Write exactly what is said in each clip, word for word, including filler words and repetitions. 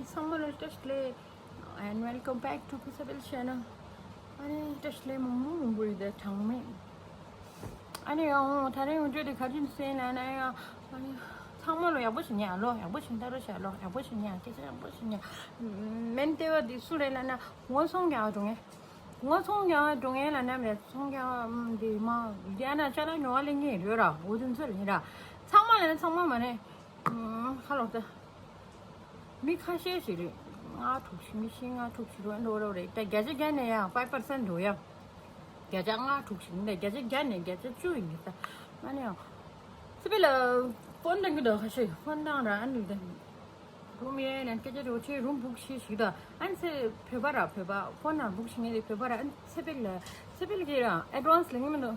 ཚང་མ་ལ་བཀྲ་ཤིས་བདེ་ལེགས། And welcome back to Kusapel channel. ཨ་ནི་བཀྲ་ཤིས་བདེ་ལེགས། མང་པོ་མང་པོ་ཡོད་དེ་གྲངས་མེད། ཨ་ནི་ཡང་ད་རིང་འུ་ཚོ་དེ་ག་རེ་ཟེར་ན་ན་ཡང་ཨ་ནི་ཚང་མ་ལ་ཡག་པོ་ཞིག་ཉལ་ལོ། ཡག་པོ་ཞིག་ལྟ་རོགས་བྱ་ལོ། ཡག་པོ་ཞིག་ཉལ། སྐད་ཆ་ཡག་པོ་ཞིག་ཉལ། མེན་ལྟེ་བ་འདི་སུ་རེད་ལབ་ན་ངོ་སོང་རྒྱག་འགྲོ་ངེས། ངོ་སོང་རྒྱག་འགྲོ་ངེས་ལབ་ན་མེད། སོང་རྒྱག་འདི་མ་རྒྱ་ན་ཅ་ལག་ཉོ་བ་ལེན་ངེས་རེད་ར། འུ་ཚོ་ཚོ་ལ་ཡིན་ར། ཚང་མ་ལ་ཚང་མ་མ་རེད། ཧ་ལོ་ད། མི་ཁ་ཤས་ཤིག་རེད། ལྔ་དྲུག་ཞིག་མི་ཤི་ལྔ་དྲུག་ཞིག་རོ་འགྲོ་རོ་རེད། ད་བརྒྱ་ཆ་བརྒྱ་ནས་ཡང་ཕའི་བར་སེན་འགྲོ་ཡ། བརྒྱ་ཆ་ལྔ་དྲུག་ཞིག་འདི་བརྒྱ་ཆ་བརྒྱ་ནས་བརྒྱ་ཆ་བཅུ་ཡིན་གྱི་ད། ཨ་ནི་ཡང་སི་པི་ལ་ཕོན་བཏང་གི་འདུག་ཁ་ཤས་ཕོན་བཏང་ར། ཨ་ནི་ད་རུམ་ཡས་ནས་སྐད་ཆ་རོ་ཆེ་རུམ་བུག་ཤི་ཞིག་ད། ཨ་ནི་ཚེ་བོད་པ་ར་བོད་པ་ཕོན་ནང་བུག་ཤི་ངེས་རེད། བོད་པ་ར། ཨ་ནི་སི་པི་ལ་སི་པི་ལ་གི་ར་ཨེ་ཌི་ཝན་སི་ལེན་གི་མི་འདུག་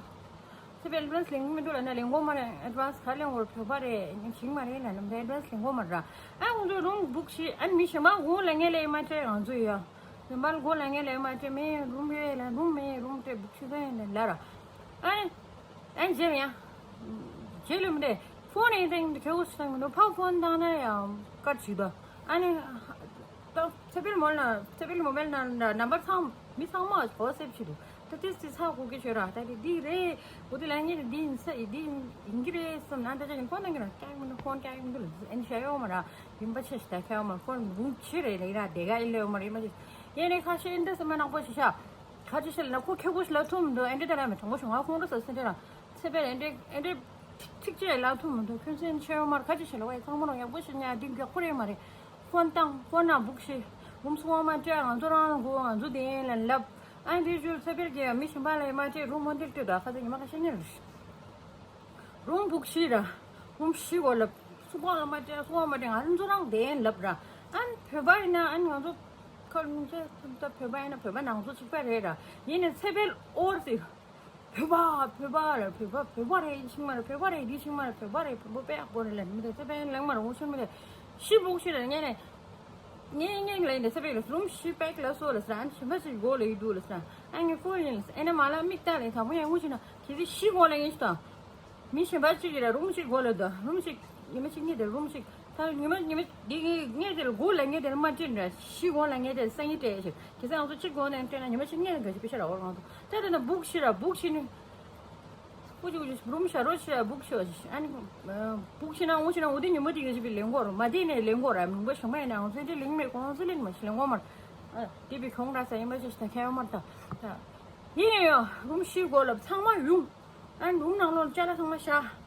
སི་པི་ཨེ་ཌི་ཝན་སི་ལེན་གི་མི་འདུག་ལབ་ན་ལེན་དགོས་མ་རེད། ཨེ་ཌི་ཝན་སི་ག་ལེན་དགོས་རེད། བོད་པ་རེད། ཉིན་ཞིག་མ་རེད་ལབ་ན་ཨེ་ཌི་ཝན་སི་ལེན་དགོས་མ་རེད། ཨ་ཁོང་ཚོ་རུམ་བུག་བྱེད། ཨ་ནི་མི་གཞན་པ་གོ་ལ་ངེས་ལས་མ་སྤྲད། ང་ཚོ་ཡ་གཞན་པ་གོ་ལ་ངེས་ལས་མ་སྤྲད། མེད་རུམ་ཡོད་ལ་རུམ་མེད། རུམ་སྤྲད་བུག་བྱེད་ས་ཡིན་ལ་ར། ཨ་ནི་ཨ་ནི་རྗེས་ལ་ཡ་རྗེས་ལ་མི་འདྲ་ཕོན་ཨེ་ཏེང་གལ་པོ་ཞིག་བཏང་གི་འདུག་ཕ་ཕོན་བཏང་ན་ཡང་སྐད་ཅིག་ད། ཨ་ནི་ད་ཚེ་འཕེལ་མོ་ལ་ཚེ་འཕེལ་མོ་བེལ་ན་ནམ་བར་ཚང་མི་ཚང་མ་གོ་སེབ་ཆི་འདུག་ད་ཏིས་ཏིས་ཧ་གོ་གི་ཤོད་ར། ད་དེ་འདི་རེད། འོ་དེ་ལ་ངས་འདི་ཡིན་ས་འདི་ཡིན་གི་རེད་བསམ་ན། ད་ཅག་གིན་ཕོན་བཏང་གི་ར་སྐྱག་མི་འདུག་ཕོན་སྐྱག་མི་འདུག་ལ་ཨན་ཤ་ཡོ་མ་ར། རིན་པ་ཆེ་ཞིག་ད་ཁ་ཡོ་མ་ར། ཕོན་འབུམ་ཆེ་རེད་ལ་ཡི་ར་དེ་ག་ཨི་ལེ་ཡོ་མ་ར། རིན་པ་ཆེ་ཡེ་ནས་ཁ་ཤས་ཨིན་ད་སེ་མ་ནག་པོ་ཞིག་ཤ། ཁ་ཅིག་ཤེས་ལ་ཁོ་ཁེ་གོ་ཤི་ལ་ཐུམ་འདུག་ཨེ་འདྲེ་ད་ར་མེ་གྲོང་པོ་ཤོང་ང་ཁོང་ར་ས་སེ་འདྲེ་ར་ཚེ་པེ་ཨེ་འདྲེ་ཨེ་འདྲེ་ཐིག་ཅེ་ལ་ཐུམ་འདུག་ཁྱོད་སེམས་ཆེ་ཡོད་མ་ར། ཁ་ཅིག་ཤེས་ལ་བའི་ཚང་མ་རང་ཡག་པོ་ཤི་ཉ་འདི་མགྱོགས་པོ་རེད་མ་རེད། ཕོན་བཏང་ཕོན་ན་བུག་ཤི་རུམ་སུ་བ་མ་སྤྲད། ང་ཚོ་རང་གོ་ང་ཚོ་དེ་ལ་ལབ། ཨ་འདི་ཞུ་ཚེ་པེ་གི་མི་ཤི་བ་ལ་མ་སྤྲད་རུམ་མོ་འདིར་སྤྲད་ད་ཁ་ཚ་ཉི་མ་ཁ་ཤས་ཉེར་རུམ་བུག་ཤི་ར། རུམ་ཤི་གོ་ལབ། སུ་བ་ལ་མ་སྤྲད་སུ་བ་མ་སྤྲད་ང་རང་ཚོ་རང་དེ་ལབ་ར། ཨ་བོད་པ་ཡིན་ན་ཨ་ང་ཚོ། ཁ་ལུང་ཆེ་ད་བོད་པ་ཡིན་ན་བོད་པ་ནང་ཚོ་གཅིག་པ་རེད་ར། ཡིན་ནའི་ཚེ་འཕེལ་ཨོར་ཟེར། བོད་པ་བོད་པ་རེད། བོད་པ་བོད་པ་རེད། འདི་ཤིང་མ་རེད། བོད་པ་རེད། འདི་ཤིང་མ་རེད། བོད་པ་རེད། བོད་པ་དཔེ་ཡག་པོ་རེད་ལབ་མི་རེད། ཚེ་འཕེལ་ལེང་མ་རེད། འོ་ཤོར་མི་རེད། ཤི་བུག་ཤི་རེད་ངས་ནས། ངས་ངས་ལས་འདི་ཚེ་འཕེལ་ལ་རུམ་ཤི་པེག་ལ་སོ་ལ་ཟ་ཨན་ཤི་མ་ཞིག་གོ་ལ་ཡི་འདུག་ལ་ཟ་ཨ་ངས་ཀོ་ཡིན་ལ་ཨེ་ན་མ་ལ་མིག་ལྟ་ལ་དང་པོ་ཡང་ངུ་ཤི་ན་དེ་དེ་ཤི་གོ་ལ་ཡིན་ཤི་དང་། མི་གཞན་པ་གཅིག་གིས་ར་རུམ་ཞིག་གོ་ལ་དོ་རུམ་ཞིག་ཉི་མ་གཅིག་གཉིས་དེར་རུམ་ཞིག་ད་ཉི་མ་ཉི་མ་འདི་ངས་ངས་དེར་གོ་ལ་ངས་དེར་མ་སྤྲད་འདྲ་ཤི་གོ་ལ་ངས་དེར་སང་ཉིན་སྤྲད་ཞིག་གེ་སང་ང་ཚོ་གཅིག་གོ་ནས་སྤྲད་ན་ཉི་མ་གཅིག་གཉིས་ལ་འགའ་ཞིག་པེ་ཤ་ར་འོར་ང་ཚོ་ད་དེ་ན་བུག་ཤི་ར་བུག་ཤི་ནི་སྐུ་ཅིག་ཅིག་རུམ་ཤ་རོ་ཤི་ར་བུག་ཤི་བ་ཞིག་ཨ་ནི་བུག་ཤི་ན་འོ་ཤི་ན་འོ་དེ་ཉི་མ་དེ་ག་ཞིག་པེ་ལེན་གོ་ར་མ་དེ་ནས་ལེན་གོ་ར་མིན་པ་ཞོ་མ་ཡིན་ན་ང་ཚོ་དེ་ལེན་མེད་གོང་ཚོ་ལེན་མ་ཤི་ལེན་གོ་མར་དེ་པེ་གོང་ར་ས་ཡིན་པ་ཞིག་ད་ཁྱད་མར་ད་ད་ཡིན་ཡོད་རུམ་ཤི་གོ་ལ་ཚང་མ་ཡོང་། ཨ་ནི་རུམ་ནང་ལོགས་ལ་ཅ་ལག་ཚང་མ་བཞག་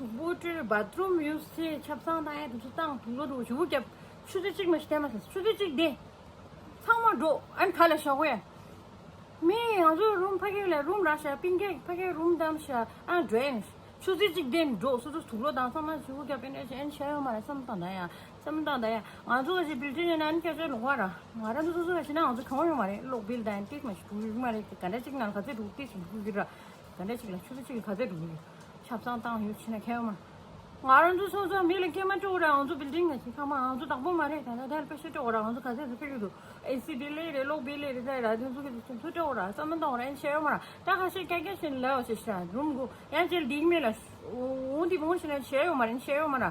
གཟུགས་པོ་བཀྲུས། བཱ་ཐི་རུམ་ཡུ་སི་ཆབ་གསང་བཏང་ཡ་དེ་ཚོ་བཏང་། དུག་ལོག་དུག་ཞུ་བརྒྱབ། ཆུ་ཚོད་གཅིག་མ་ཞིག་བསྟན་མ་ཟེར། ཆུ་ཚོད་གཅིག་བསྡད། ཚང་མ་འགྲོ། ཨ་ནི་ག་ལ་བཞག་གོ་ཡ། མི་ང་ཚོ་རུམ་ཕ་གི་ལ་རུམ་རག་བཞག་པིན་ཀེག་ཕ་གི་རུམ་བསྡམས་བཞག་ཨ་ནི་འགྲོ་ཡ་ནི། ཆུ་ཚོད་གཅིག་བསྡད་ནས་འགྲོ། སོ་སོ་དུག་ལོག་བཏང་། ཚང་མ་ཞུ་བརྒྱབ་པས་ནས་ཨ་ནི་བྱས་ཡོད་མ་རེད་བསམ་བཏང་ད་ཡ། བསམ་བཏང་ད་ཡ། ང་ཚོ་ག་ཞིག་བིལ་ཌིང་ཡོད་ན་ཨ་ནི་སྐད་ཆ་ལོག་པ་ར། ང་རང་ཚོ་སོ་སོ་ག་ཞིག་ན་ང་ཚོ་གང་ཡོད་མ་རེད། གློག་བིལ་དང་ཏིག་མ་ཞིག་འགྲོ་ཡོད་མ་རེད། དེ་ག་འདྲ་གཅིག་ནང་ག་ཚོད་འགྲོ་ཏིག་ཞིག་འགྲོ་གི་ར། ག་འདྲ་གཅིག་ལ་ཆུ་ཚོད་གཅིག་ལ་ག་ཚོད་འགྲོ་གི་ར། ཆབ་གསང་བཏང་ཡོད་ཕྱིན་ན་ཁྱད་ཡོད་མ་རེད། ང་རང་ཚོ་སོ་སོ་མི་ལ་སྐྱེལ་མ་སྤྲོད་ར། ང་ཚོ་བིལ་ཌིང་ང་ཞིག་ཁ་མ་ང་ཚོ་བདག་པོ་མ་རེད། ད་ལྟ་དེར་པེ་ཤ་སྤྲོད་ར། ང་ཚོ་ག་ཚོད་ཚོད་ཕེབས་ཀྱི་འདུག་ཨེ་སི་བིལ་ལེ་རེད། གློག་བིལ་ལེ་རེད། ད་ར་དེ་ཚོ་གི་དེ་ཚོ་སྤྲོད་ར། བསམ་མ་བཏང་ར། ཨེ་ཤེས་ཡོད་མ་ར། ད་ཁ་ཤས་སྐད་སྐད་བཞིན་ལབ་ཞེས་ཤ་རུམ་གོ་ཡང་ཅེལ་ལྡིག་མེད་ལ། འོ་འདི་མོ་ཞིག་ན་ཤེས་ཡོད་མ་རེད། ཤེས་ཡོད་མ་ར།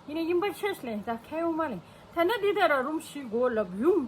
ཡིན་ནའི་ཡིན་པ་ཆེ་ལས་ད་ཁྱད་ཡོད་མ་ལས། ད་ལྟ་འདི་ལྟར་རུམ་ཞིག་གོ་ལབ་ཡོང་།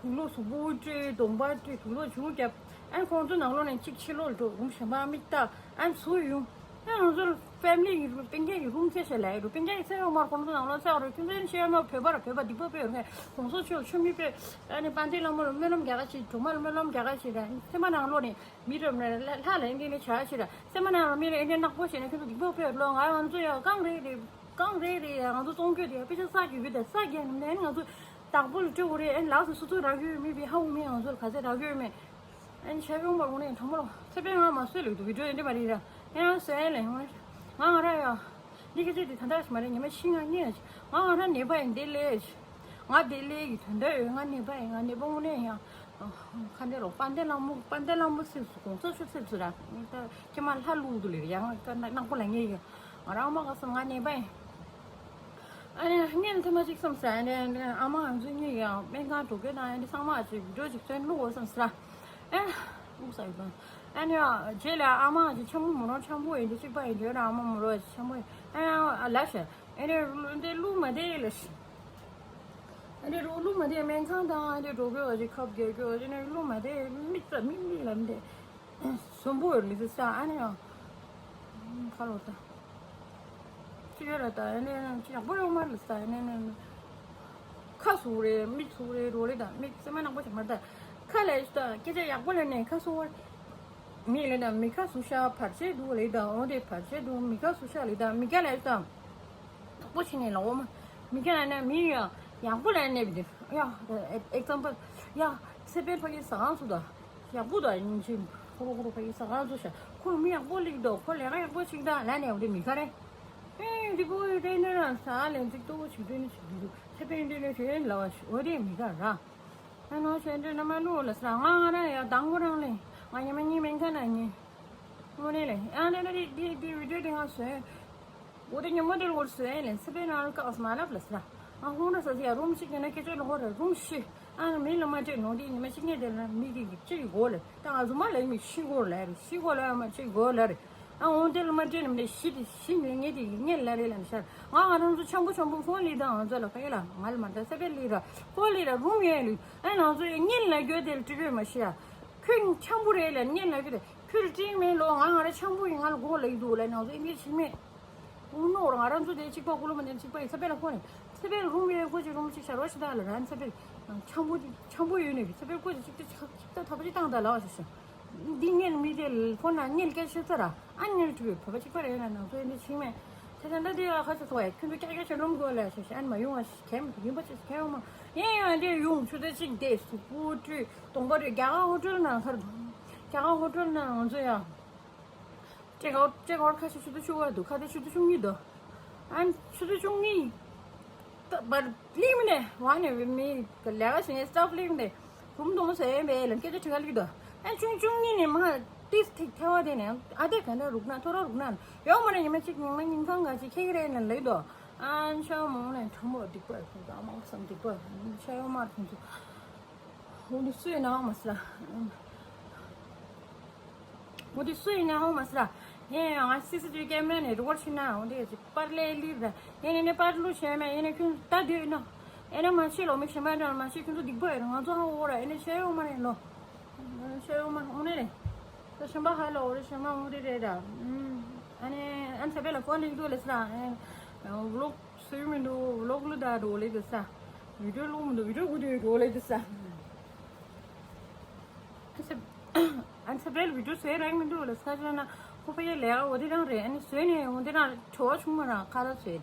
དུག་ལོག་གཟུགས་པོ་བཀྲུས། གདོང་པ་བཀྲུས། དུག་ལོག་ཆུ་བརྒྱབ། ཨ་ཁོང་ཚོ་ནང་ལོགས་ནས་གཅིག་ཕྱི་ལོགས་འགྲོ། རུམ་གཞན་པ་མིག་ལྟ། ཨ་ཚུར་ཡོང་། ཨ་ང་ཚོ་ཕེ་མི་ལི་གི་རུམ་སྤུན་ཀྱག་གི་རུམ་ཚད་ཤ་ལ་ཡི་རུ་སྤུན་ཀྱག་གི་ཚད་ཡོད་མ་ར། ཁོང་ཚོ་ནང་ལོགས་ཚད་ཡོད་རེད། ཁྱོད་ཚོ་ཤེས་ཡོད་མ་བོད་པ་ར། བོད་པ་སྡིག་པ་དཔེ་ཡོད་རེད། གོང་ས་མཆོག་ཆུ་མིག་དཔེ་ཨ་ནི་དཔལ་ལྡན་ལྷ་མོ་ལ་སྨོན་ལམ་རྒྱག་ག་ཞིག་སྒྲོལ་མ་ལ་སྨོན་ལམ་རྒྱག་ག་ཞིག་ར། ཚད་མ་ནང་ལོགས་ནས། མི་རབས་ནས་ལྷ་ལྷ་ལ་ཨེ་འདྲ་ནས་བྱ་ཞིག་ར། སེམས་མ་ནང་ལ་མི་ལ་ཨེ་འདྲ་ནག་པོ་བྱས་ན་ཁྱོད་ཚོ་སྡིག་པ་དཔེ་ལོ། ང་ང་ཚོ་ཡང་གང་རེད་རེད། གང་རེད་རེད། ང་ཚོ་གཏོང་རྒྱུ་དེ་ཡང་དཔེ་ཆ་བསགས་ཀྱི་ཡོད་དེ་བསགས་ཀྱི་ཡང་ནས་ང་ཚོ་བདག་པོ་ལ་སྤྲོད་དགོས་རེད། ཨེ་ལགས་སོ་སོ་ཚོ་རག་ཡོད་མེད་པའི་ཧ་གོ་མེད། ང་ཚོ་ལ་ག་ཚད་རག་ཡོད་མེད། ཨེ་བྱས་ཡོང་པར་འོང་ནས་དྲང་མོ་ལ་ཚེ་དཔེ་ང་མ་བཟོས་ལ་འདུག་བི་ཌིའོ་ཨེ་འདྲ་མ་རེད་ར། ཨེ་ང་བཟོས་ཨེ་ལས་ཡོང་ང་ང་ར་ཡང་། འདི་སྐད་ཆ་འདི་ད་ལྟ་ཞིག་མ་རེད། ཉི་མ་ཤི་ང་ངས་ང་ང་རང་ནད་པ་ཡིན་དེ་ལས་ང་དེ་ལས་ཀྱི་དོན་དག་ཡོད། ང་ནད་པ་ཡིན། ང་ནད་པ་དངོས་གནས་ཡང་ཁ་འདས་རོགས་དཔལ་ལྡན་ལྷ་མོ་དཔལ་ལྡན་ལྷ་མོ་སེམས་སུ་གོང་ས་མཆོག་སེམས་སུ་ར་ཁྱེད་མ་ལྷ་ལུག་དུ་ལས་ཡང་ནག་པོ་ལ་ངས་ཡང་ང་རང་མ་ག་སོང་ང་ནད་པ་ཡིན། ཨ་ནི་ངས་ཐེངས་མ་གཅིག་བསམ་ས་ཨ་ནི་ཨ་མ་ང་ཚོ་གཉིས་ཡང་སྨན་ཁང་འགྲོ་སྐད་དང་ཨ་ནི་ཚང་མ་ཅིག་བི་ཌིའོ་ཅིག་བཙོན་བླུག་འོ་བསམ་ས་ར། ཨེ། ཨུག་ས་ཡོད་པ། ཨ་ནི་རྗེས་ལ་ཨ་མ་གི་ཆེན་པོ་མོ་རང་ཆེན་པོ་ཡིན་དེ་གཅིག་པ་ཡིན་དུས་ར་ཨ་མ་མོ་རང་ཆེན་པོ་ཡིན། ཨ་ནི་ལ་ཤ་ཨེ་ནི་འདི་བླུག་མ་དེ་ལ་ཤ། ཨ་ནི་རོ་ལུ་མ་དེ་སྨན་ཁང་དང་ཨ་ནི་འགྲོ་དགོས་བ་ཅིག་ཁབ་རྒྱག་དགོས་བ་ཅིག་ནི་ལུ་མ་དེ་མིག་ཙམ་མིག་མིག་ལམ་དེ་ཟོམ་པོ་ཡོད་མི་ཚེ་ས་ཨ་ནི་ཡང་ཁ་ལོ་ད། ཅི་ཡོད་ར་ད་ཨ་ནི་ཅི་ཡག་པོ་ཡོད་མ་རེད་ས་ཨ་ནི་ནི་ཁ་ཟུག་རེད་མིག་ཟུག་རེད་རོ་རེད་ད་མིག་སེམས་མ་ནག་པོ་ཞིག་མ་རེད་ད་ཁ་ལས་ད་སྐད་ཆ་ཡག་པོ་ལས་ནས་ཁ་ཟུག་བར། མི་ལས་དང་མི་ཁ་སུ་ཤ་བར་ཆད་འདུག་ལས་དང་འོ་དེ་བར་ཆད་འདུག་མི་ཁ་སུ་ཤ་ལས་དང་མི་ཁ་ལས་དང་། ཐག་པོ་ཆེ་ནས་ལ་འོ་མ། མི་ཁ་ལ་ན་མི་ཡ་ཡག་པོ་ལ་ནས་བི་དེ་ཡ། example ཡ། ཚེ་འཕེལ་ཕ་གི་ཟ་ཁང་སུ་དང་། ཡག་པོ་དང་ཡིན་ཅིང་ཁོ་རོ་ཁོ་རོ་ཕ་གི་ཟ་ཁང་སུ་ཤ་ཁོ་རོ་མི་ཡག་པོ་ལིག་དོ་ཁོ་ལས་ཀ་ཡག་པོ་ཅིག་དང་ལ་ནས་འོ་དེ་མི་ཁ་རེད། ཨེ་འདི་གོ་ཡོད་དེ་ནས་རང་ཟ་ལན་ཅིག་ཏོ་ཅིག་དེ་ནས་ཅིག་འདུག་ཚེ་འཕེལ་འདི་ནས་དེ་ལ་བ་ཤི་འོ་དེ་མི་ཁ་ར། ཨ་ནོ་ཆེན་འདྲེ་ན་མ་ལུ་ལ་ས་ང་ང་ར་ཡ་དང་པོ་རང་ལེ་ང་ཉི་མ་གཉིས་མེད་མཁན་ན་ཉེ། དངོས་གནས་ལེ་ཨ་ནེ་ན་དེ་དེ་དེ་བི་ཌིའོ་དེ་ང་བཟོས། འོ་དེ་ཉི་མ་དེ་ལོར་བཟོས་ལེ་སི་པེ་ན་ལ་ཀག་སི་མ་ལབ་ལ་ས། ང་ཧུང་ར་ས་ཡ་རུམ་ཞིག་ཡིན་ན་སྐད་ཆ་ལོག་ར་རུམ་ཤི། ཨ་ནི་མི་ལ་མ་སྤྲད་ནོ་དེ་ཉི་མ་ཞིག་ངས་དེ་ལ་མི་དེ་གི་ཅི་གི་གོ་ལེ་ད་ང་རྫུན་མ་ལེ་མི་ཤི་གོ་ལེ་རེ་ཤི་གོ་ལེ་མ་ཅི་གོ་ལེ་རེ། ཨ་འོ་དེ་ལ་མ་སྤྲད་ནམ་དེ་ཤི་དེ་ཤི་ངེ་ངེ་དེ་གི་ངེ་ལ་རེ་ལ་མི་ཤར། ང་ང་རང་ཚོ་ཆམ་པོ་ཆམ་པོ་ཧོ་ལི་དང་ང་ཚོ་ལ་ཕ་གི་ལ་ང་ལ་མ་ད་སི་པེ་ལི་ར་ཧོ་ལི་ར་རུམ་ཡོད་ལུས། ཨ་ང་ཚོ་ཡི་ངེ་ལ་གྱོད་དེ་ལ་ཀྲི་ཀྲི་མ་ཤི་ཡ། ཁྱོད་ཆམ་པོ་རེད་ལ་ཉན་ལ་གི་རེད་ཁྱོད་ཀྲིང་མེད་ལོ་ང་ང་ར་ཆམ་པོ་ཡིན་ང་ལ་གོ་ལ་ཡི་འདུག་ལ་ནང་ཚོ་ཨིན་ཇི་ཆིག་མེད། ཨུ་ནོ་ར་ང་རང་ཚོ་དེ་གཅིག་པ་ཀུ་ལུ་མ་དེ་གཅིག་པ་ཡི་ཚ་པེ་ལ་ཁོ་ནས་ཚ་པེ་རུམ་ཡོད་ཁོ་ཅིག་རུམ་གཅིག་ཤར་བ་ཤི་ད་ལ་ར་ཚ་པེ་ཆམ་པོ་ཆམ་པོ་ཡོད་ནས་ཚ་པེ་ཁོ་ཅིག་གཅིག་ཏ་ཐ་པ་ཅིག་བཏང་ད་ལ་བ་ཤི་ཤི། འདི་ངེད་མི་དེ་ལ་ཁོ་ན་ངེད་སྐད་ཆ་ཚ་ར་ཨ་ངེད་ཀྲུ་བོད་པ་གཅིག་པ་རེད་ན་ནང་ཚོ་ཨིན་ཇི་ཆིག་མེད། ད་ད་ད་དེ་ཨ་ཁ་ཚ་ཚ་བ་ཡ་ཁྱོད་ཚོ་ཀྱག་ཀྱག་ཆ་རུམ་གོ་ལ་ཤི་ཤི་ཨ་ནི་མ་ཡོང་བ་ཤི་ཁེམ་ཡིན་པ་ཅིག་ཁེ་ཡོང་མ་ཡིན་ཡང་དེ་ཡོང་ཆུ་ཚོད་གཅིག་དེ་སུ་པོ་ཀྲུ་གདོང་པ་རེད་རྒྱ་གར་ཧོ་ཊེལ་ནང་ཁར་རྒྱ་གར་ཧོ་ཊེལ་ནང་ང་ཚོ་ཡ། ཅེག་ཨའུ་ཊི་ཅེག་ཨའུ་ཊི་ཁ་ཤས་ཆུ་ཚོད་བཅུ་པ་འདུག་ཁ་ཤས་ཆུ་ཚོད་བཅུ་གཉིས་འདུག་ཨན་ཆུ་ཚོད་བཅུ་གཉིས། ད་བར་ལིག་མི་ནས་ཝ་ནས་མི་ལས་ཀ་བྱེད་མཁན་སི་ཊཕ་ལིག་མི་ནས་རུམ་དུ་མོ་ཟེར་ཡས་མེད་ལ་སྐད་ཆ་དྲི་ག་ལིག་འདུག་ཨན་ཆུང་ཆུང་གཉིས་ནས་མ་ཏིས་ཐིག་ཐལ་བ་དེ་ནས་ཨ་དེ་ག་འདྲ་རུག་ན་ཐོ་ར་རུག་ན་ཡོང་མ་ནས་ཉི་མ་གཅིག་ཉི་མ་ཉིན་གང་ག་ཅིག་ཁྱེད་ཀྱི་རེད་ནས་ལིག་འདུག་ཨན་ཤ་མོང་ནས་ཁྲ་མོ་སྡིག་པ་ཡོད་ཁོང་ཚོ་ཨ་མ་བསམ་སྡིག་པ་ཤ་ཡོང་མ་ཁོང་ཚོ། འོ་འདི་སུའི་ནང་མ་སི་ལ། འོ་འདི་སུའི་ནང་མ་སི་ལ། ངས་ང་སི་སི་ཊི་བི་ཀེ་མ་ར་ནས་རི་ཀོཌ་བྱས་ན་འོ་འདི་ཅིག་པར་ལས་ལིར་ར། ཡིན་ནས་ནས་པར་ལུ་བྱས་མེད་ཡིན་ནས་ཁྱོད་ལྟ་འདོད་ན། ཨེ་ན་མ་ཤེས་ལོ་མི་ཤེས་མ་འདྲ་མ་ཤེས་ཁྱོད་ཚོ་སྡིག་པ་ཡིན་ང་ཚོ་ཧ་འོ་ར་ཨེ་ན་ཤེས་ཡོད་མ་རེད་ལོ། ཤེས་ཡོད་མ་འོ་ནས་རེད། ད་ཤེས་པ་ཧ་ལོ་འོ་རེད་ཤེས་མ་འོ་རེད་རེད་ར། ཨ་ནི་ཨན་ས་པེ་ལ་ཀོ་ལིག་ཏུ་ལེ་སི་ར། ཨེ་ཝི་ལོག་སུའི་མི་འདུག་ཝི་ལོག་ལུ་ད་རོ་ལེ་དུ་ས། བི་ཌིའོ་ལུ་མི་འདུག་བི་ཌིའོ་གུ་དུ་རོ་ལེ་དུ་ས། ཨན་ས་པེལ་བི་ཌིའོ་བཟོས་རང་མི་འདུག་ལ་ས་ཆ་ན་ཁོ་པ་ཡ་ལས་ཀ་འོ་དེ་རང་རེད་ཨ་ནི་བཟོས་ནས་འོ་དེ་རང་བྲོ་བ་བྱུང་མ་རང་ཁ་ལ་བཟོས་ཏེ་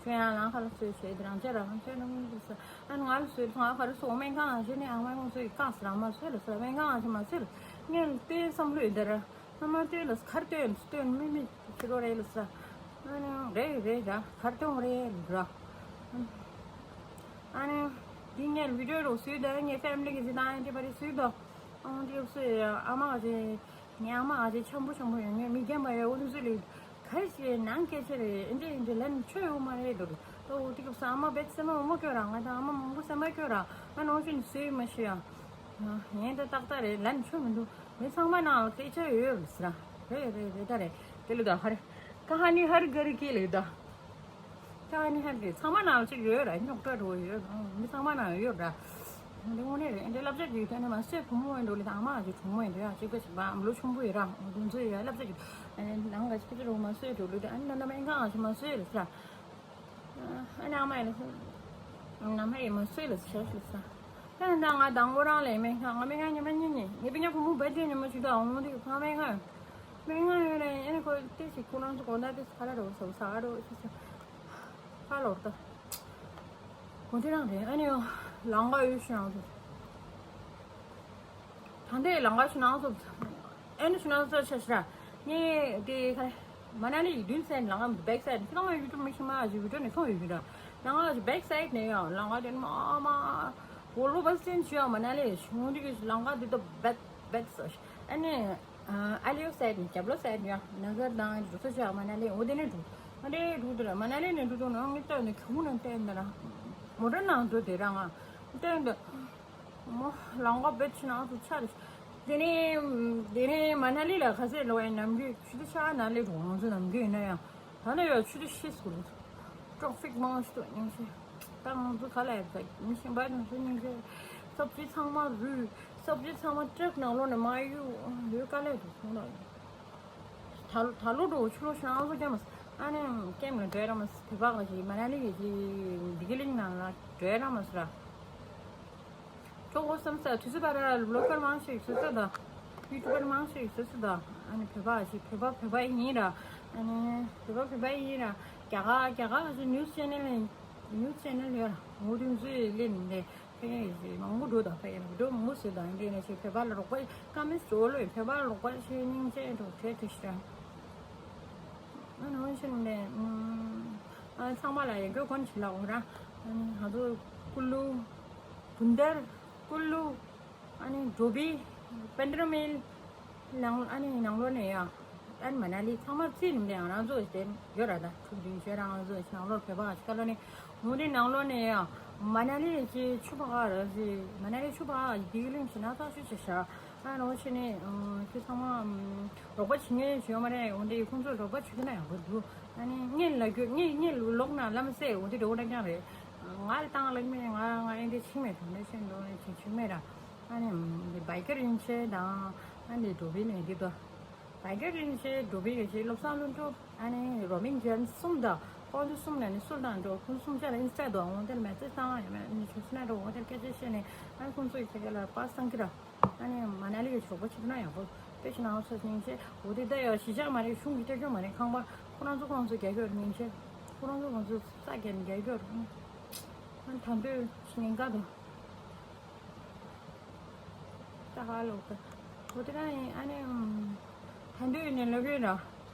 ཁྱོད་ཡང་རང་ཁ་ལ་བཟོས་བཟོས་དེ་རང་ཅག་རང་ཁྱོད་རང་མི་འདུག་ས་ཨ་ནི་ང་ལ་བཟོས་ང་ཁ་ལ་བཟོ་སྨན་ཁང་ང་བྱས་ནས་ཨ་མ་ཡང་བཟོས་ཀྱི་བཀག་ས་རང་མ་བཟོས་ལ་ས་སྨན་ཁང་ང་བྱས་མ་བཟོས་ལ་ངས་ལྟོས་བསམ་བློ་ཡོད་འདི་ར། ཨ་མ་སྟོན་ལ་གར་སྟོན་སྟོན་མི་མི་ཁྱི་རོ་རེད་ལ་ས། ཨ་ནི་རེད་རེད་ར་གར་སྟོན་རེད་ར། ཨ་ནི་འདི་ངས་བི་ཌིའོ་རོ་སུས་ད་ངས་ཕེ་མི་ལི་གི་ཟི་ད་ཨ་འདི་པ་རེད་སུས་ད། ཨ་འདི་སུས་ཨ་མ་ག་ཅི་ངས་ཨ་མ་ག་ཅི་འཆམ་པོ་འཆམ་པོ་ཡོད་ངས་མི་རྒན་པ་ཡོད་འོ་འདི་སུས་ལི་ག་རེ་ཞིག་ནང་སྐད་ཆ་རེད་ཨ་འདི་ཨ་འདི་ལན་ཆོས་ཡོད་མ་རེད་འདུག་ད་འོ་དེ་སྐབས་སུ་ཨ་མ་བེད་སེམས་མ་མོ་སྐྱོ་ར་ང་ད་ཨ་མ་མང་པོ་སེམས་མ་སྐྱོ་ར་ང་ནང་ཆུ་ནི་སུས་མ་ཤི་ཡ། ངས་ད་ཏག་ཏག་རེད་ལན་ཆོས་མི་འདུག་མི་ཚང་མ་ནང་ལ་སྐད་ཆ་ཡོད་རེད་ཟེར། རེད་རེད་རེད་ད་རེད། དེ་ལ་ད་ཧ་རེ། ཀ་ཧ་ནི་ཧར་གར་གི་ལེ་ད། ཀ་ཧ་ནི་ཧར་གི་ཚང་མ་ནང་ལ་ཅིག་ཡོད་ར་རྙོག་དྲ་འགྲོ་ཡོད་མི་ཚང་མ་ནང་ཡོད་ར། འདི་དངོས་གནས་རེད་འདི་བསླབ་བྱ་གི་ད་ནི་མ་སོས་བུ་མོ་ཡིན་འགྲོ་ལེ་ད་ཨ་མ་གི་བུ་མོ་ཡིན་འགྲོ་ཡ་གཅིག་པ་གཅིག་པ་ཨམ་ལོ་ཆུང་པོ་ཡོད་ར་འདུ་འཛོ་ཡོད་བསླབ་བྱ་གི་ནང་ག་གཅིག་པ་གཅིག་རོ་མ་སོས་འགྲོ་ལེ་ད་ཨ་ནི་ན་ན་མ་ཨིན་གང་ཨ་ཅི་མ་སོས་རེད་ཟེར། ཨ་ནི་ཨ་མ་ཡིན་ན་ཨ་མ་ཡིན་མ་སུས་ལ་ཤོག་ཤོག་ས། ཨ་ནི་ད་ང་དང་པོ་རང་ལས་སྨན་ཁང་ང་སྨན་ཁང་ཉི་མ་གཉིས་ནས་ངའི་སྤུན་ཀྱག་བུ་མོ་བར་ཐི་ཌེ་ཉི་མ་ཞིག་ཏུ་འོང་དུས་ཕ་སྨན་ཁང་སྨན་ཁང་ཡོད་ལ་ཨ་ནི་ཁོ་ཏེ་ཞིག་ཁོ་རང་ཚོ་དགོང་དག་ཏེ་ཁ་ལ་འགྲོ་ས་ས་འགྲོ་ཤོག་ས། ཁ་ལོར་ད། གོ་དེ་རང་རེད་ཨ་ནི་ལང་ཀ་ཡོད་ཤོག་ཡང་ཚོ། ད་ལྟའི་ལང་ཀ་ཆུ་ནང་སོབ། ཨེ་ནི་ཆུ་ནང་སོབ་ཆ་ཤི་ར། ངས་དེ་ཁ་མ་ན་ལི་ཡི་མདུན་སའིཌ་ལང་ཀ་མི་འདུག་བེག་སའིཌ་ཁྱེད་རང་ཡུ་ཊུབ་མི་ཤི་མ་ཨ་ཅི་བི་ཌིའོ་ནས་མཐོང་ཡོད་ཀྱི་ར། ལང་ཀ་ཨ་ཅི་བེག་སའིཌ་ནས་ཡང་ལང་ཀ་དེ་མ་མ། བོ་ལོ་བ་སྟེན་ཆུ་ཡང་མ་ན་ལི་ཆུང་དུས་ཀྱི་ལང་ཀ་དེ་ད་བེད་བེད་སོ་ཤི། ཨ་ནི་ཨ་ལིའོ་སའིཌ་ནས་རྒྱབ་ལོ་སའིཌ་ཡང་ན་གར་དང་རུ་ཚོ་ཆུ་ཡང་མ་ན་ལི་འོ་དེ་ནས་འགྲོ། མ་དེ་འགྲོ་དེ་ར་མ་ན་ལི་ནས་འགྲོ་དུས་ནང་ངས་ལྟོས་ནས་ཁྱུང་ནས་བལྟས་འདི་ར། མོ་ཊ་ནང་འགྲོ་དེ་ར་ང་བལྟས་འདི། མོ་ལང་ཀ་བེད་ཆུ་ནང་དུ་ཆ་རེ། དེ་ནས་དེ་ནས་མ་ན་ལི་ལ་ག་ཚད་ལོ་ཡང་ནམ་རྒྱུན་ཆུ་དུ་ཆ་ན་ལི་འགྲོ་ང་ཚོ་ནམ་རྒྱུན་ཡིན་ན་ཡང་ད་ལ་ཡོད་ཆུ་དུ་ཤི་སྐོར་ཊ་ཕིག་མང་ཞིག་ཏུ་ཉིན་ཤི། ད་ང་ཚོ་ག་ལ་ཡོད་ད་མི་ཤིང་པ་ནང་ཚོ་སྙིང་རྗེ། སབ་ཇི་ཚང་མ་རུལ། སབ་ཇི་ཚང་མ་ཊྲག་ནང་ལོགས་ནས་མ་གཡུག་ཡོད་ག་ལ་ཡོད་སོང་ན། ད་ད་ལོ་འགྲོ་ཆུ་ལོ་ཤང་ཚོ་སྐྱེམས་མ་ཨ་ནི་སྐྱེམས་ལ་འགྲོ་ར་མ་ཐེ་བ་ག་ཞིག་མ་ན་ལི་གི་ཅི་འདི་གི་གླིང་ནང་ལ་འགྲོ་ར་མ་སུ་ར། ཅོག་གོ་བསམ་ས་དུས་ཚོད་པ་ར་བློ་ཁར་མང་ཞིག་སུ་སུ་ད། ཡུ་ཊུབ་པར་མང་ཞིག་སུ་སུ་ད། ཨ་ནི་བོད་པ་ཞིག་བོད་པ་བོད་པ་ཡིན་ར། ཨ་ནི་བོད་པ་བོད་པ་ཡིན་ར། རྒྱ་གར་རྒྱ་གར་ག་ཞིག་ནིའུ་སི་ཆེ་ནལ་ཡིན། ནིའུ་སི་ཆེ་ནལ་ཡོད་ར། ངོ་དུས་ཚོད་ལེན་ནས་ཕ་གི་ཞིག་མང་པོ་འགྲོ་ད་ཕ་གི་ལ་འགྲོ་མང་པོ་ཟེར་ད་འདི་ནས་ཞིག་བོད་པ་ལ་རོགས་པ་ཀ་མི་སི་འགྲོ་ལོས་བོད་པ་ལ་རོགས་པ་ཞིག་སྙིང་རྗེ་འགྲོ་བྲལ་དུ་ཞིག་ར། ཨ་ནི་ཧོན་ཤིན་ནས་ཨ་ཚང་མ་ལ་ཡི་གེ་གོན་ཆི་ལ་འོ་ར། ཨ་ནི་ང་ཚོ་ཀུ་ལུ་བུན་དར་ཀུ་ལུ་ཨ་ནི་འགྲོ་བི་པན་དྲ་མིལ་ནང་ཨ་ནི་ནང་ལོགས་ནས་ཡ་ཨ་ནི་མ་ན་ལི་ཚང་མ་རྩིས་ནི་ང་རང་ཚོ་དེ་ཡོད་ར་ད་ཁྲུག་བདུན་ཤོས་ར་ང་ཚོ་ནང་ལོགས་བོད་པ་ཨ་ཅི་ཀ་ལོ་ནི་འོ་དེ་ནང་ལོགས་ནས་ཡ་མ་ན་ལི་ཅི་ཆུ་བ་ག་ར་ཅི་མ་ན་ལི་ཆུ་བ་ག་ཡི་གེ་གླིང་ཞིག་ན་ཐག་ཆོད་ཆེ་ཤ། ཨ་རོ་ཆེ་ནས་ཁྱོད་ཚང་མ་རོགས་པ་བྱེད་མཁན་ཞིག་ཡོད་མ་རེད། འོན་ཏེ་ཁོང་ཚོར་རོགས་པ་བྱེད་ཀྱི་ན་ཡག་པོ་འདུག་ཨ་ནི་ངས་ལ་རྒྱུ་ངས་ངས་ལོག་ན་ལམ་སེ་འོན་ཏེ་འགྲོ་གི་རང་རྐྱང་རེད། ང་ལ་བཏང་ལེགས་མེད་ང་ང་ཨེ་འདྲས་ཕྱིན་མེད་དོན་འདྲ་ཤེས་འགྲོ་ནས་ཕྱིན་ཕྱིན་མེད་ར། ཨ་ནི་འདི་བའི་ཀར་ཡིན་ཆེ་དང་ཨ་ནི་འགྲོ་བི་ནས་འདི་དོ། བའི་ཀར་ཡིན་ཆེ་འགྲོ་བི་ཡིན་ཆེ་བློ་བཟང་ལྷུན་གྲུབ་ཨ་ནི་རོ་མིང་ཇོན་གསུམ་དང་ཁོང་ཚོ་གསུམ་ནས་ནི་སུལ་དང་འགྲོ་ཁོང་གསུམ་ཆ་ལ་ཨིན་སི་ཊ་དང་འོན་ཏེ་མེ་སེ་ཇི་བཏང་ཡ་མེད་ནི་ཆུ་སི་ན་འགྲོ་འོན་ཏེ་སྐད་ཆ་བཤད་ནས་ཨ་ནི་ཁོང་ཚོ་ཡི་ཁ་ཁ་ལ་པ་སང་ཀི་ར། ཨ་ནི་མ་ན་ལི་གི་གྲོགས་པོ་ཆེ་ན་ཡག་པོ་དཔེ་ཆེ་ན་ཚོ་སྙིང་རྗེ། འོ་དེ་ད་ཡ་གཞིས་ཆགས་མ་རེད། གཞུང་གི་སྐྱབས་བཅོལ་མ་རེད། ཁང་པ་ཁོ་རང་ཚོ་ཁོ་རང་ཚོ་རྒྱག་གི་ཡོད་རེད། སྙིང་རྗེ། ཁོ་རང་ཚོ་ཁོ་རང་ཚོ་ས་རྒྱག་ནས་རྒྱག་གི་ཡོད་རེད། ཨ་ནི་ད་འདོད་ཉེན་ཁ་དང་ད་ཧ་ལོ་ཀ་འོ་དེ་རང་ཡིན། ཨ་ནི་ད་འདོད་ཡིན་ནས་ལོ་གི་ར་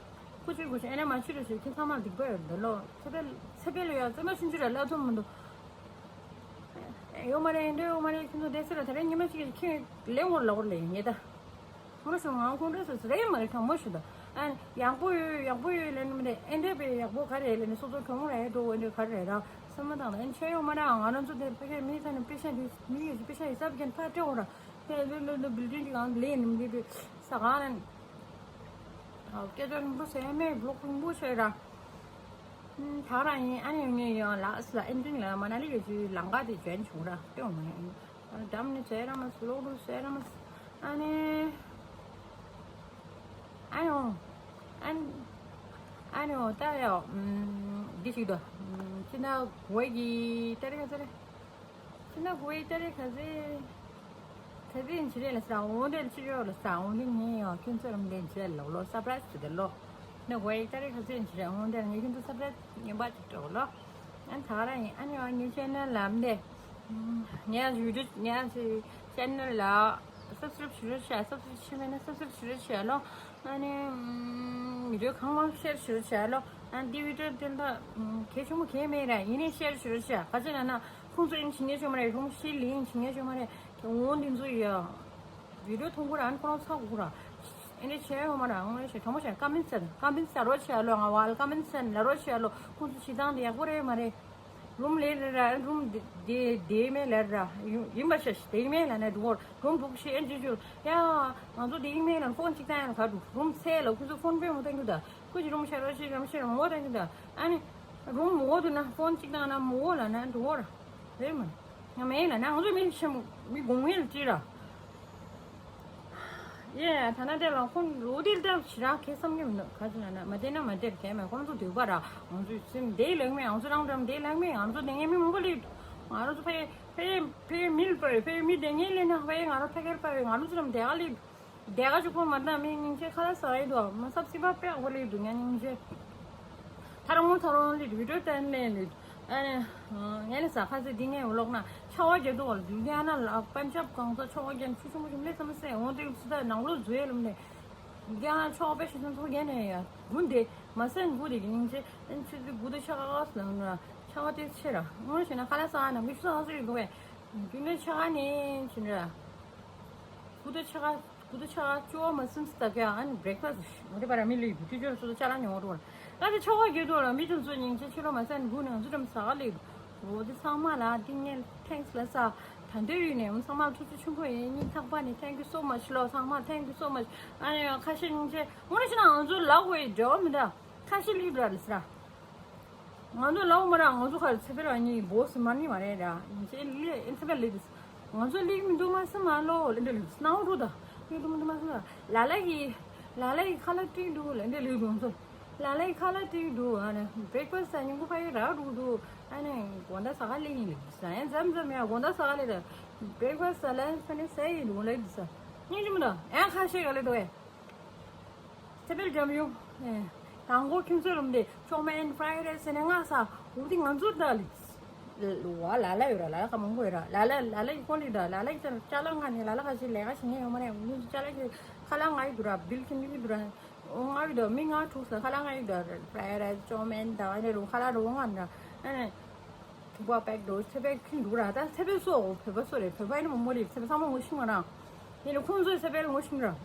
ཀུ་ཅི་ཀུ་ཅི་ཨ་ནི་མ་ཆུ་རེ་ཞིག་ཁྱེད་ཚང་མ་སྡིག་པ་ཡོད་འདི་ལོ་ཚེ་འཕེལ་ཚེ་འཕེལ་ལོ་ཡ་ཚེ་མ་ཆུང་ཆུང་ར་ལ་ཐུམ་མི་འདུག་ཡོད་མ་རེད། འདྲ་ཡོད་མ་རེད། ཁྱོད་ཚོ་བསྡད་ཟེར་ལ་ད་རེས་ཉི་མ་གཅིག་ཁྱེད་ལེན་འོར་ལ་འོར་ལེ་ངེས་ད། ཁོ་རང་ཚོ་ང་ཁོང་ཁྲོ་ཟ་ཟེར་ཡོད་མ་རེད། དྲང་མོ་ཞུ་ད། ཨ་ཡག་པོ་ཡོད་ཡག་པོ་ཡོད་ལེན་མི་རེད། ཨེ་འདྲ་པའི་ཡག་པོ་ག་རེད་ལེན་ནས་སོ་སོ་གྲོང་རེད་འགྲོ་འོ་འདྲ་ག་རེད་ར་བསམ་མ་བཏང་ད། ཨེ་ཆེ་ཡོད་མ་རེད། ང་རང་ཚོ་དེ་ཕ་གིར་མི་ཚ་ནས་པེ་ཤ་འདི་མི་ཡོད་ཅི་པེ་ཤ་ཡི་སབ་རྒྱན་ཕ་སྤྲད་འོ་ར་ཧེ་ལོ་ལོ་ལོ་བིལ་ཌིང་འདི་གང་ལེན་ནི་མི་འདི་པའི་ས་གང་རེད། སྐད་ཆ་རིང་པོ་ཟེར་མེད་བློ་ཁུང་པོ་ཆེ་ར། ད་རང་ཡིན། ཨ་ནི་ཡོང་ངེས་ཡོང་ལགས་ལ་ཨེན་ཏིང་ལ་མ་ན་ལི་གི་ཅི་ལང་ཀ་དེ་བྱོན་བྱུང་ར་སྟོན་མ་ཡིན། འགྲམ་ནི་ཟེར་ར་མ་སུ་ལོག་རུ་ཟེར་ར་མ་སུ། ཨ་ནི་ཨ་ཡོང་། ཨ་ཨ་ནི་ཡོང་ད་ཡོ། འདི་ཞིག་དོ། ཅི་ན་གོ་གི་ཏ་རི་ག་ཚ་རེ། ཁྱེད་ན་ཧུའེ་ཏ་རེ་ག་ཚེ། ག་ཚེ་ཡིན་ཆི་རེད་ལ་ས་འོང་དེ་ཆི་རེད་ལ་ས་འོང་དེ་ངས་ཡང་ཁྱོད་ཚོ་རམ་དེ་ཆི་རེད་ལ་ལོ་སར་པ་རའི་སི་དེ་ལོ། ན་ཧུའེ་ཏ་རེ་ག་ཚེ་ཡིན་ཆི་རེད་འོང་དེ་ངས་ཁྱོད་ཚོ་སར་པ་རའི་སི་ངན་པ་ཅིག་སྤྲད་ལོ། ཨ་ད་ར་ཡིན། ཨ་ནི་ཡང་ངའི་ཆེ་ནལ་ལ་མ་དེ། ངས་ཡུ་ཊུབ་ངས་ཆེ་ནལ་ལ་སབ་སི་ཀ་རབ་ཞུ་རོགས་བྱས། སབ་སི་ཀ་རབ་བྱས་མེད་ན་སབ་སི་ཀ་རབ་ཞུ་རོགས་བྱས་ལོ། ཨ་ནི། མི་འདོད་གང་མང་ཤེར་ཞུ་བྱ་ལོ། ཨ་འདི་བི་ཌིའོ་དེ་ལ་གལ་ཆེན་པོ་གལ་མེད་ར། ཡིན་ནའི་ཤེར་ཞུ་བྱ། ག་ཅི་ན་ན་ཁོང་ཚོ་ཡིན་བྱེད་ངེས་ཆོ་མ་རེད། རུམ་ཤི་ལི་ཡིན་བྱེད་ངེས་ཆོ་མ་རེད། འོ་འདི་ཚོ་ཡ། བི་ཌིའོ་མཐོང་གི་ར། ཨ་ནི་ཁོ་རང་ཚ་གི་ར། ཨེ་འདྲ་བྱས་ཡོད་མ་ར། ཨང་ལེ་ཞེ་དྲང་མོ་བྱས་ཀ་མེན་སན་ཀ་མེན་སན་རོ་བྱས་ལོ། ང་བ་ལ་ཀ་མེན་སན་ལ་རོ་བྱས་ལོ། ཁོང་ཚོ་བྱེད་སྟངས་དེ་ཡག་པོ་རེད་མ་རེད། རུམ་ལས་ར་རུམ་དེ་དེ་མེད་ལ་ར་ཡིན་པ་ཤ་ཤ་དེ་མེད་ལ་ན་འགྲོ་རུམ་བུག་ཤེ་ཨེན་ཇི་ཇུ་ཡ། ང་ཚོ་དེ་མེད་ལ་ཕོན་གཅིག་བཏང་ཡ་ལ་ག་འགྲོ་རུམ་ཚེ་ལ་ཁོ་ཚོ་ཕོན་པོ་མོ་བཏང་གི་ད་ཁོ་ཅི་རུམ་ཤ་རོ་ཤི་རམ་ཤི་རམ་མོ་བཏང་གི་ད། ཨ་ནི་རུམ་མོ་དུ་ན་ཕོན་གཅིག་བཏང་ན་མོ་ལ་ན་འགྲོ་ར་རེད་མ་ང་མེད་ལ་ན་ང་ཚོ་མི་ཆེན་མོ་མི་གོང་མེད་ལ་ཅི་ར། ཡེ། ཐ་ན་དེ་ལ་ཁོང་ལོ་དེ་ལྟར་ཞེ་དྲག་གལ་བསམ་གྱི་མི་འདུག་ག་ཅི་ན་ན་མ་བསྡད་ན་མ་བསྡད་གལ་མེད། ཁོང་ཚོ་འདོད་པ་ར་ང་ཚོའི་སེམས་བདེ་ལེགས་མེད། ང་ཚོ་རང་འགྲམ་བདེ་ལེགས་མེད། ང་ཚོ་བདེ་ངན་མི་མང་པོ་ལེགས་འདུག་ང་རང་ཚོ་ཕ་ཡེ་ཕ་ཡེ་ཕ་ཡེ་མི་ལ་པ་ཡེ་ཕ་ཡེ་མི་བདེ་ངན་ལེན་ན་ཕ་ཡེ་ང་རང་ཕ་གར་པ་ཡེ་ང་རང་ཚོ་རམ་བདེ་ག་ལེགས་བདེ་ག་ཅུ་ཁོ་མ་ད་མི་སྙིང་རྗེ་ཁ་ལ་ཟ་ཡི་འདུག་མ་སབ་སི་པ་པེ་ཨ་ཁོ་ལེགས་འདུག་ང་སྙིང་རྗེ། ཐ་ར་མོ་ཐ་རོང་ལི་བི་ཌིའོ་བསྟན་ལེ་ལི། ཨ་ནི། ངས་ལ་ཟ་ཁ་ཟེར་འདི་ངས་ལོག་ན་ཆ་བ་རྒྱལ་དུ་བ་ལ་དུས་རྒྱ་ན་ལ་པན་ཅབ་གང་ས་ཆ་བ་རྒྱལ་ཆུ་ཆུ་མོ་ཆུ་མོ་ལེ་ས་མ་སེ་འོང་དེ་སི་ད་ནང་ལོ་ཟུ་ཡེ་ལམ་ནས་རྒྱ་ན་ཆ་བ་པེ་ཤི་ཚོ་ཚོ་རྒྱལ་ནས་ཡ་དགུན་དེ་མ་སེ་དགུ་དེ་གི་སྙིང་རྗེ། ཨན་ཆུ་དེ་དགུ་དེ་ཆ་ག་ག་སི་ལ་ན་ཆ་བ་དེ་ཆེ་ར་ངོ་ཤེ་ན་ཁ་ལ་ས་ནམ་གི་ཆུ་ས་ཧ་ཟེར་གི་འདུག་བས་དུས་ནས་ཆ་ག་ནས་ཆུ་ན་ར་དགུ་དེ་ཆ་ག་གུ་དུ་ཆ་ཅོ་མ་སིམ་སི་ད་ག་ཨ་ནི་བྷི་རེག་ཕ་སི་མ་དེ་པ་ར་མི་ལུས་དུ་ཅོ་སོ་ཅ་ལ་ཉོ་རོ་ལ་ད་དེ་ཆོ་ག་གི་དུ་ལ་མི་དུ་ཚོ་ཉིན་ཆེ་ཆོ་ལ་མ་སན་གུ་ནང་ཚུ་དམ་ས་ག་ལེ་འོ་དེ་ཚང་མ་ལ་ཏིང་ངེ་ཐེངས་ལ་ས་ད་འདོད་ཡུལ་ནས་འོ་ཚང་མ་ཐུགས་རྗེ་ཆེན་པོ་ཡིན། སྙིང་ཐག་པ་ནས་thank you so much ལོ། ཚང་མ་thank you so much ཨ་ནི་ཁ་ཤས་ཉིན་ཆེ་ངོ་རེ་ཤི་ན་ང་ཚོ་ལ་ཧོ་ཡི་འབྲེལ་བ་མི་འདྲ་ཁ་ཤས་ལིབ་ར་ལི་སི་ར། ང་ཚོ་ལའོ་མ་ར་ང་ཚོ་ཁར་ཚེ་འཕེལ་རང་ཉིད་བོ་སི་མ་ནི་མ་རེད་ར། ཡིན་ཚེ་ལི་ཨེ་ཚེ་འཕེལ་ལི་དུས་ང་ཚོ་ལིག་མི་འདུག་མ་སི་མ་ལོ་ལི་འདི་ལི་སྣང་རུ་ད་ལིག་འདུག་མི་འདུག་མ་སི་མ། ལ་ལ་གི་ལ་ལ་གི་ཁ་ལག་བཀྲིས་འདུག་ལི་འདི་ལི་འདུག་ཚོ། ལ་ལ་གི་ཁ་ལག་བཀྲིས་འདུག་ཨ་ནི་བྷེག་ཕ་སི་ཉིན་གུང་ཕ་གི་རག་འདུག་འདུག་ཨ་ནི་དགོང་དག་ཟ་ག་ལི་ཡིན་ལི་ཟ་ཡན་ཙམ་ཙམ་ཡ་དགོང་དག་ཟ་ག་ལི་ད་བྷེག་ཕ་སི་ལ་ཡན་ཕ་ནི་ཟ་ཡི་འདུག་ལི་ཟ་སྙིང་རྗེ་མི་འདུག་ཡང་ཁ་ཤས་ག་ལི་འདུག་ཨེ། ཚེ་འཕེལ་འཇམ་དབྱངས། ཨེ། དང་པོ་ཁྱོད་ཚོའི་ལམ་དེ་ཅོ་མན་ཕ་རའི་རའི་སི་ཟེར་ནས་ང་ས་འོ་དེ་ང་ཚོར་ད་ལི། ལ་ལ་ཡོད་ར་ལ་ལ་ཁ་མང་པོ་ཡོད་ར་ལ་ལ་ལ་ལ་ཡི་ཁོ་ལི་ད་ལ་ལ་ཡི་ཅ་ལག་ང་ནི་ལ་ལ་ཁ་ཅི་ལས་ཀ་ཞིག་ངས་ཡོད་མ་རེད། འུ་ཅ་ལག་གི་ཁ་ལག་ང་ཡི་དུ་ར་བིལ་ཁྱིམ་གྱི་དུ་ར་ང་ཡི་ད་མི་ང་དྲུག་ས་ཁ་ལག་ང་ཡི་ད་ཕ་རའི་རའི་ཅོ་མན་ད་ཨ་ནི་རུ་ཁ་ལག་རུ་ང་ན་ཨ་ནི། ཐུག་པ་པེག་འགྲོ་ཚེ་འཕེལ་ཁྱིམ་འདུག་ར་ད་ཚེ་འཕེལ་སོ་བོད་པ་སོ་རེད། བོད་པ་ཡིན་ན་མོ་མོ་རེད། ཚེ་འཕེལ་ཚང་མ་ངོ་ཤེས་མ་རང་ཡིན་ན་ཁོང་ཚོས་ཚེ་འཕེལ་ངོ་ཤེས་མ་རང་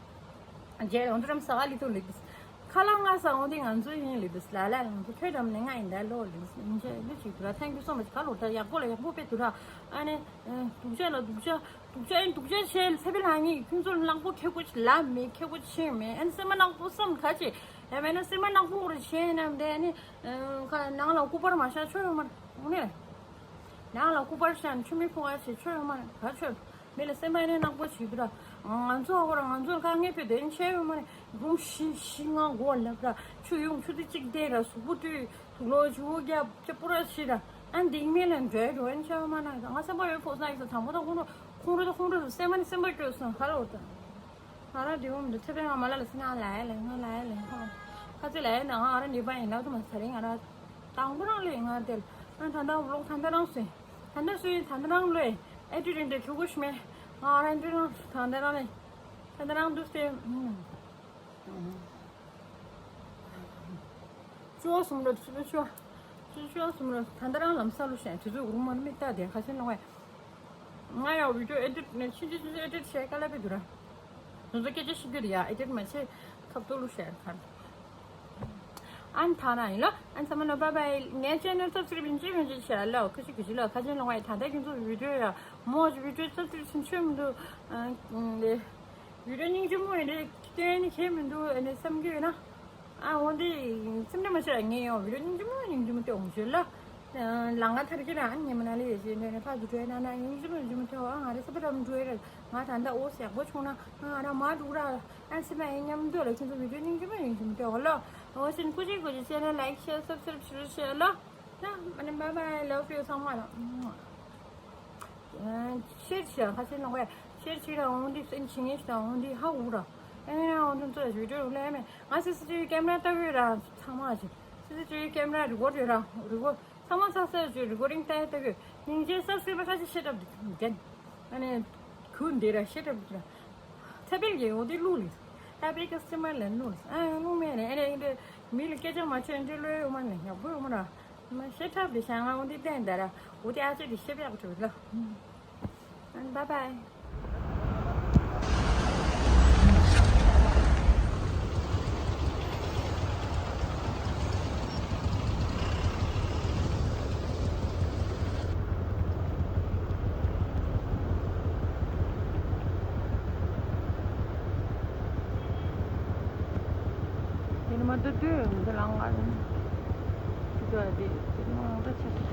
རྗེས་ལ་འདུ་རམ་ས་ག་ལི་ཏོ་ལི་དིས་ཁ་ལག་ང་ས་འོང་དེ་ང་ཚོ་ཡིན་ལི་དིས་ལ་ལ་ང་ཚོ་ཁྱོད་འགྲམ་ནས་ང་ཡིན་ད་ལོ་ལི་དིས་ཡིན་ཆེ་ལི་ཅིག་འདུག་ར། Thank you so much། ག་ལོ་ད་ཡག་པོ་ལ་ཡག་པོ་དཔེ་འདུག་ར། ཨ་ནི་སྡུག་ཅག་ལ་སྡུག་ཅག་སྡུག་ཅག་ཡིན་སྡུག་ཅག་བྱས་ཚེ་འཕེལ་ལ་ངས་ཁྱོད་ཚོ་ལ་ནག་པོ་ཁེ་གོ་ལ་མེད་ཁེ་གོ་ཆེ་མེད། ཨ་ནི་སེམས་པ་ནག་པོ་བསམ་ག་ཅི་ཡ་མེད་ན་སེམས་པ་ནག་པོ་རེ་བྱས་ན་དེ་ཨ་ནི་ཁ་ནང་ལ་སྐུ་པར་མ་བཞག་ཆོག་ཡོད་མ་རེད། ནང་ལ་སྐུ་པར་བཞག་ནས་ཆུ་མིག་ཕུང་བ་ཞིག་ཆོད་ཡོད་མ་རེད། ག་ཆོད་མི་ལ་སེམས་པ་ནས་ནག་པོ་བྱེད་ཀྱི་ར། ང་ཚོ་ཧོ་ར་ང་ཚོ་ལ་དཀའ་ངལ་དཔེ་དོན་ཆེ་ཡོད་མ་རེད། སྒོམ་བཞི་བཞི་ལྔ་མགོ་ལབ་ར་ཆུ་ཡོང་ཆུ་དེ་གཅིག་བསྡད་ར་གཟུགས་པོ་བཀྲུས་དུག་ལོག་ཇུ་བོ་རྒྱབ་ཅེ་པུ་ར་ཤི་ར་ཨ་འདིང་མེ་ལ་འགྲོ་འགྲོ་ཡན་ཆེ་ཡོད་མ་རེད། ང་སེམས་པ་ཡོད་ཕོག་ས་ཡིག་ས་དང་པོ་དང་ཁོང་ཁྲོ་ཁོང་ཁྲོ་ཁོང་ཁྲོ་སེམས་པ་ནས་སེམས་པ་སྐྱོ་སོང་ཧ་ལོ་ད། ང་རང་དེ་འོང་མི་འདུག་ཚེ་འཕེལ་ང་མ་ལ་ལ་སི་ན་ལ་ཡ་ལེ་ང་ལ་ཡ་ལེ་ཧ། ཁ་ཚེ་ལ་ཡ་ན་ང་རང་ནི་པ་ཡིན་ལག་ཏུ་མ་ཚ་རེ་ང་རང་དང་པོ་རང་ལེ་ང་དེ་ལ་ང་ད་ལྟ་ལོག་ད་ལྟ་རང་སུ་ཡིན་ད་ལྟ་སུ་ཡིན་ད་ལྟ་རང་ལོས་ཨེ་ཏི་རིན་དེ་ཁྱོ་གོ་ཤི་མེ་ང་རང་དེ་རང་ད་ལྟ་རང་ལེ་ད་ལྟ་རང་འདུག་སྟེ། ཅུ་བ་སུམ་ར་ཅུ་བ་ཅུ་བ་ཅུ་བ་སུམ་ར་ད་ལྟ་རང་ལམ་ས་ལུ་ཤན་དེ་ཚོ་གུ་རུ་མ་རུ་མི་ལྟ་དེ་ཁ་ཆེན་ལོང་བས། ང་ཡང་བི་ཌིའོ་ཨེ་ཌིཊ་ནས་ཕྱིན་ཅི་ཕྱིན་ཅི་ཨེ་ཌིཊ་བྱས་དཀའ་ལས་པའི་དུས་ར། ང་ཚོ་སྐད་ཆ་བཤད་རྒྱུ་རེད་ཡ་ཨེ་ཌིཊ་མ་བྱས་ཁབ་ཏོ་ལུ་བཤད་ཁར། ཨན་ཐ་ན་ཡིན་ལོ། ཨན་ཚང་མ་ལོ་བཱའི་བཱའི། ངའི་ཆེ་ནལ་སབ་སི་ཀ་རབ་ཡིན་ཅི་མིན་ཅི་བྱས་ལོ། ཁ་ཅིག་གི་ཅི་ལོ་ཁ་ཅན་ལོ་ང་ཡི་ད་ལྟ་ཁྱེད་ཚོ་བི་ཌིའོ་ཡ་མོ་བི་ཌིའོ་སབ་སི་ཀ་རབ་བྱེད་ཆོད་མི་འདུག་ཨ་ལེ། བི་ཌིའོ་སྙིང་རྗེ་མོ་ཡིན་རེད་སྟོན་ནི་ཁྱད་མི་འདུག་ཨ་ནི་བསམ་གྱི་ཡོད་ན། ཨ་འོ་འདི་སེམས་ཁྲལ་མ་བྱེད་ལ་ངས་ཡང་བི་ཌིའོ་སྙིང་རྗེ་མོ་སྙིང་རྗེ་མོ་སྟེ་འོང་ཞོར་ལ། ལང་ང་ཐར་གྱི་རང་ཉི་མ་ན་ལི་ཡེ་ཞེས་འདྲེ་ནས་ཕ་གི་བྲོས་ན་ན་སྙིང་རྗེ་མོ་སྙིང་རྗེ་མོ་སྟེ་འོ་ང་རེ་ས་པ་རམ་བྲོས་རེད་ང་ད་ལྟ་འོ་ཡག་པོ་བྱུང་ན་ང་རང་མ་འགྲོ་ར་ཨ་སེམས་ཨེ་མཉམ་འདོད་ལ་ཁྱེད་ཚོ་བི་ཌིའོ་སྙིང་རྗེ་མོ་སྙིང་རྗེ་མོ་སྟེ་འོ་ལོ། འོ་ཞིན་ཀུ་ཅི་ཀུ་ཅི་ཆེ་ན་ལའིག་ཤེར་སབ་སི་ཀ་རབ་ཞུ་རུ་ཤེར་ལོ། ཡ་ཨ་ནི་bye bye love you ཚང་མ་ལ། ཤེར་བྱེད་ཁ་ཆེན་ལོང་བས་ཤེར་བྱེད་ར་འོང་འདི་སེན་ཆི་ངེས་ཤི་དང་འོང་འདི་ཧ་འུ་ར། ཨེ་ཡ་འོང་འདི་ཚོ་བི་ཌིའོ་ལས་མེད་ང་སི་སི་ཊི་བི་ཀེམ་ར་ལྟ་གི་ར་ཚང་མ་ཞིག་སི་སི་ཊི་བི་ཀེམ་ར་རི་ཀོཌ་ཡོད་ར་རི་ཀོཌ་ཚང་མ་ཚ་ཚ་ཞིག་རི་ཀོ་ཌིང་ལྟ་ཡ་ལྟ་གི་སྙིང་རྗེ་སབ་སི་ཀ་རབ་ཁ་ཆེ་ཤེར་ཏབ་ལྡན། ཨ་ནི་ཁུ་འདི་ར་ཤེར་ཏབ་ལྡན། ཚེ་འཕེལ་གྱི་འོ་འདི་ལུག་ལི་ད་པའི་ཀ་སི་ཊ་མར་ལ་ལུག་ཨ་ལུག་མེད་ནས་ཨ་ནི་འདི་མི་ལ་སྐད་ཆ་མ་ཆོད་འདི་ལོས་ཡོད་མ་ནས་ཡག་པོ་ཡོད་མ་ར། མ་ཤེས་ཐབས་དེ་བྱ་ང་འོ་འདི་བསྟན་ད་ར་འོ་དེ་ཨ་ཅེ་དེ་ཤེས་པ་ཡག་པོ་ལ། Bye bye. དེ་ནི་མ་འདུག་དུས་འདི་ལ་ང་རང་འདི་འདྲ་དེ་དེ་ནི་མ་འདྲ་ཆགས།